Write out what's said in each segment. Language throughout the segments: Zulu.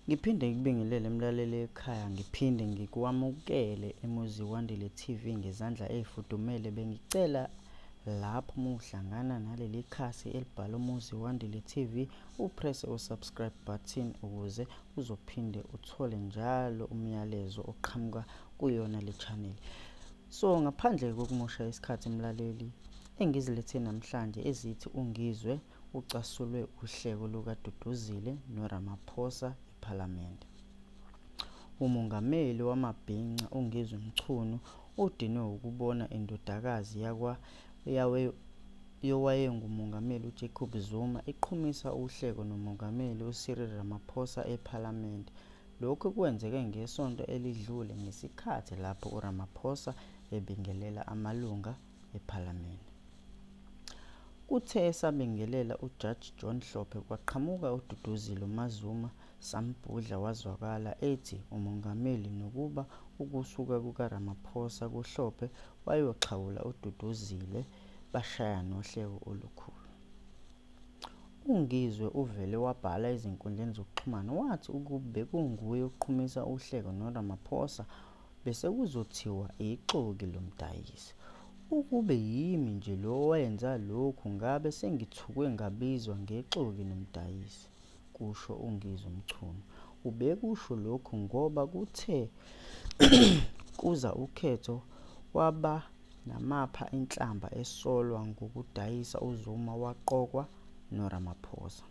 Ngiphinde ngikubingelele mlaleli ekhaya, ngiphinde ngikwamukele eMuziwandile TV ngezandla ey'fudumele. Bengicela lapho uma uhlangana naleli khasi elibhalwe Umuziwandile TV upresse u-subscribe button ukuze uzophinde uthole njalo umyalezo oqhamuka kuyona le channel. So ngaphandle kokumosha isikhathi mlaleli, engizilethe namhlanje ezithi uNgizwe ucasulwe uhleko lukaDuduzile noRamaphosa ePhalamende. Umongameli wamabhinca uNgizwe Mchunu udinwe wukubona indodakazi yakwa yowayengumongameli uJacob Zuma iqhumisa uhleko noMongameli uCyril Ramaphosa ePhalamende. Lokhu kwenzeke ngesonto elidlule ngesikhathi lapho uRamaphosa ebingelela amalunga ePhalamende. Kuthe esabingelela uJaji John Hlophe kwaqhamuka uDuduzile MaZuma sambhudla wazwakala ethi umongameli nokuba ukusuka kukaRamaphosa kuHlophe wayoxhawula uDuduzile bashaya nohleko olukhulu. UNgizwe uvele wabhala ezinkundleni zokuxhumana wathi ukube bekunguye oqhumisa uhleko noRamaphosa besekuzothiwa ixoki lomdayisi. Ukube yimi nje lo owenza lokhu ngabe sengithukwe ngabizwa ngexoki nomdayisi, kusho uNgizwe Mchunu. Ubekusho lokhu ngoba kuthe kuza ukhetho waba namapha inhlamba esolwa ngokudayisa uZuma waqokwa noRamaphosa.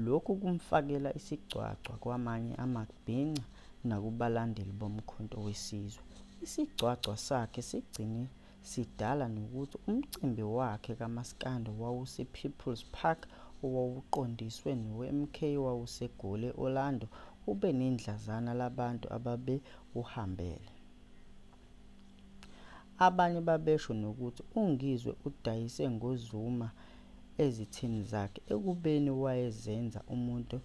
Lokhu kumfakela isigcwagcwa kwamanye amabhinca nakubalandeli boMkhonto weSizwe. Isigcwagcwa sakhe sigcine sidala nokuthi umcimbi wakhe kamaskandi owawusePeople's Park owawuqondiswe noweMK owawuseGoli e-Orlando ube nendlazana labantu ababewuhambele. Abanye babesho nokuthi uNgizwe udayise ngoZuma ezitheni zakhe ekubeni wayezenza umuntu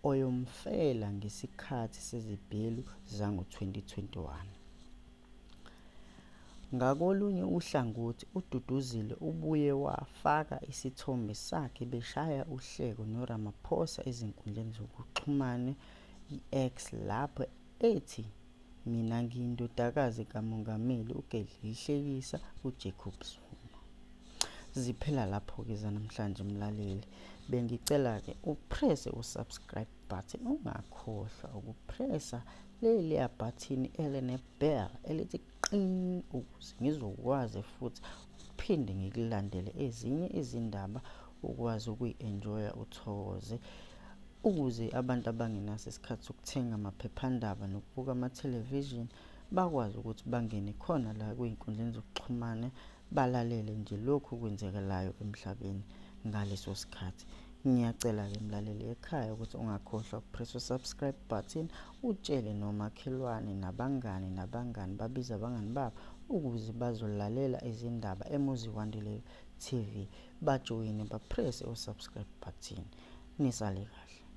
oyomfela ngesikhathi sezibhelu zango-2021. Ngakolunye uhlangothi uDuduzile ubuye wafaka isithombe sakhe beshaya uhleko noRamaphosa ezinkundleni zokuxhumana i-X lapho ethi Mina ngiyindodakazi kaMongameli uGedleyihlekisa uJacob Zuma. Ziphela lapho-ke zanamhlanje mlaleli. Bengicela-ke upresse u-subscribe button ungakhohlwa ukupressa leliya button eline-bell elithi qing ukuze ngizokwazi futhi ukuphinde ngikulandele ezinye izindaba ukwazi ukuyi-enjoya uthokoze Ukuze abantu abangenaso isikhathi sokuthenga amaphephandaba nokubuka amathelevishini bakwazi ukuthi bangene khona la kuy'nkundleni zokuxhumana balalele nje lokhu okwenzekalayo emhlabeni ngaleso sikhathi. Ngiyacela-ke mlaleli ekhaya ukuthi ungakhohlwa ukupressa u-subscribe button utshele nomakhelwane nabangani nabangani babize abangani babo ukuze bazolalela izindaba eMuziwandile TV bajoyine bapresse u-subscribe button. Nisale kahle.